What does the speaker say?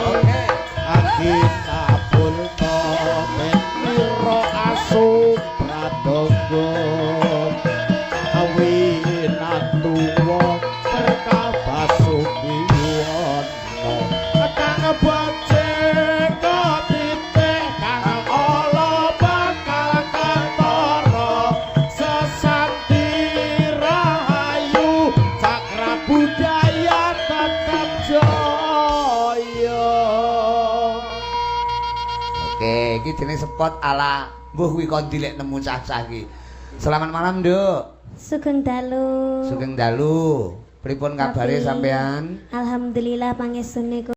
Oke. Agitabulta men ira asung pradonga awinatuwa berkah basuki yuwana kang becik ketitik kang ala bakal ketara sesanti rahayu cakra budaya tetep jaya. Oke, iki jenenge spot ala mbuh kuwi kon dilek nemu cah-cah iki. Selamat malam, Nduk. Sugeng dalu. Sugeng dalu. Pripun kabare Tapi, sampean? Alhamdulillah pangestune.